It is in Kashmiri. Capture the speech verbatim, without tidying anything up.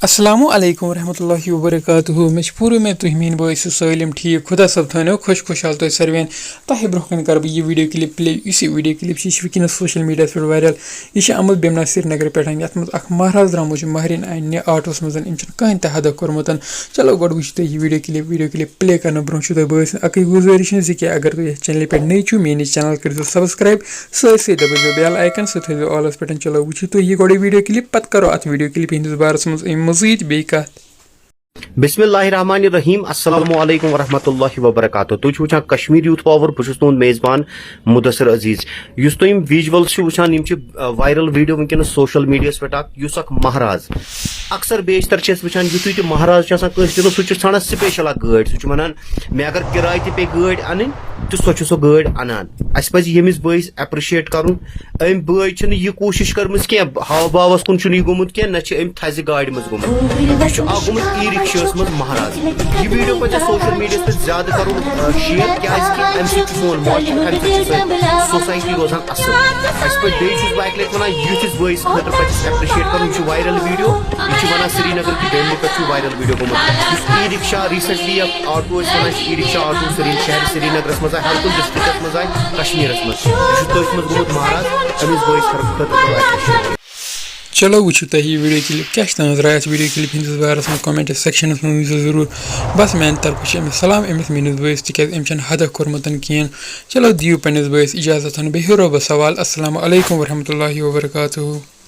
السلام علیکم ورحمۃ اللہ وبرکاتہ۔ مےٚ چھِ پوٗرٕ اُمید تُہۍ میٲنۍ بٲے ٲسِو سٲلِم ٹھیٖک۔ خۄدا صٲب تھٲینو خۄش خۄشحال تۄہہِ سٲروِین۔ تۄہہِ برونٛہہ کَنہِ کَرٕ بہٕ یہِ video clip play۔ یُس یہِ video clip چھِ، یہِ چھِ وٕنکیٚنَس social media یَس پٮ۪ٹھ viral۔ یہِ چھِ آمٕژ بیمنا سرینگرٕ پٮ۪ٹھ، یَتھ منٛز اَکھ مہراز درٛامُت چھُ مہرِنۍ اَننہِ آٹوَس منٛز، أمۍ چھُنہٕ کٕہٕنۍ تہِ حدہ کوٚرمُت۔ چلو گۄڈٕ وٕچھِو تُہۍ یہِ video clip۔ Video clip play کَرنہٕ برونٛہہ چھُ تۄہہِ بٲے سٕنٛز اَکٕے گُزٲرِش زِ کہِ اگر تُہۍ یَتھ channel پٮ۪ٹھ نٔے چھِو، میٲنِس channel کٔرۍزیو subscribe، سۭتۍ سۭتۍ دَبٲیزیو bell icon، سُہ تھٲیزیو allَس پٮ۪ٹھ۔ چلو وٕچھِو تُہۍ یہِ گۄڈٕ video clip، پَتہٕ کَرو اَتھ video clip ہِنٛدِس بارَس منٛز أمۍ مٔزیٖد بیٚیہِ کَتھ۔ بسم اللہ الرحمن الرحیم۔ السلام علیکم ورحمۃ اللہ وبرکاتہ۔ تُہۍ چھِو وٕچھان کشمیر یوٗتھ پاور۔ بہٕ چھُس تُہُنٛد میزبان مدثر عزیز۔ یُس تُہۍ یِم visuals چھِو وٕچھان، یِم چھِ viral video وٕنکیٚنَس social media یَس پٮ۪ٹھ اَکھ، یُس اَکھ مہراز، اکثر بیشتر چھِ أسۍ وٕچھان، یُتھُے تہِ مہراز چھُ آسان کٲنٛسہِ دِنُن، سُہ چھُ ژھانٛڈان special اَکھ گٲڑۍ۔ سُہ چھُ وَنان، مےٚ اگر کِراے تہِ پیٚیہِ گٲڑۍ اَنٕنۍ، تہٕ سۄ چھُ سۄ گٲڑۍ اَنان۔ اَسہِ پَزِ ییٚمِس بٲیِس appreciate کَرُن۔ أمۍ بٲے چھِنہٕ یہِ کوٗشِش کٔرمٕژ کینٛہہ، ہاو باوَس کُن چھُنہٕ یہِ گوٚمُت کینٛہہ، نہ چھِ أمۍ تھزِ گاڑِ منٛز گوٚمُت۔ یہِ چھُ اکھ گوٚمُت ای رکشاہس منٛز مہراز۔ یہِ video پزِ social media یس پٮ۪ٹھ زیادٕ کرُن، آ، share، کیازِ کہِ امہِ سۭتۍ چھُ سون معاشرٕ، امہِ سۭتۍ چھِ سٲنۍ society روزان اصل۔ اسہِ پٲٹھۍ بیٚیہِ چھُس بہٕ اکہِ لٹہِ ونان، یُتھ یُس بٲیِس خٲطرٕ پزِ اسہِ appreciate کرُن۔ یہِ چھُ viral video، یہِ چھُ ونان سرینگرٕکۍ بیملہِ پٮ۪ٹھ چھُ viral video گوٚمُت۔ یُس ای رکشا recently اکھ auto ٲسۍ ونان چھِ، ای رکشا auto سری، شہر سرینگرس منٛز آے، ہر کُنہِ district یس منٛز آے، کشمیرس منٛز۔ یہِ چھُ تٔتھۍ منٛز گوٚمُت مہراز، أمِس بٲیِس خٲطرٕ خٲطرٕ گوٚو appreciate۔ چلو وٕچھِو تۄہہِ یہِ video clip کیٛاہ چھِ تُہٕنٛز راے اَتھ video clip ہِنٛدِس بارَس منٛز comment section منٛز ؤنۍزیو ضروٗر۔ بس میٛانہِ طرفہٕ چھِ أمِس سلام، أمِس میٛٲنِس بٲیِس، تِکیٛازِ أمۍ چھَنہٕ حدہ کوٚرمُت کِہیٖنۍ۔ چلو دِیِو پنٛنِس بٲیِس اِجازت، بیٚہِو رۄبَس حوال۔ السلام علیکم ورحمتہ اللہ وبرکاتہ۔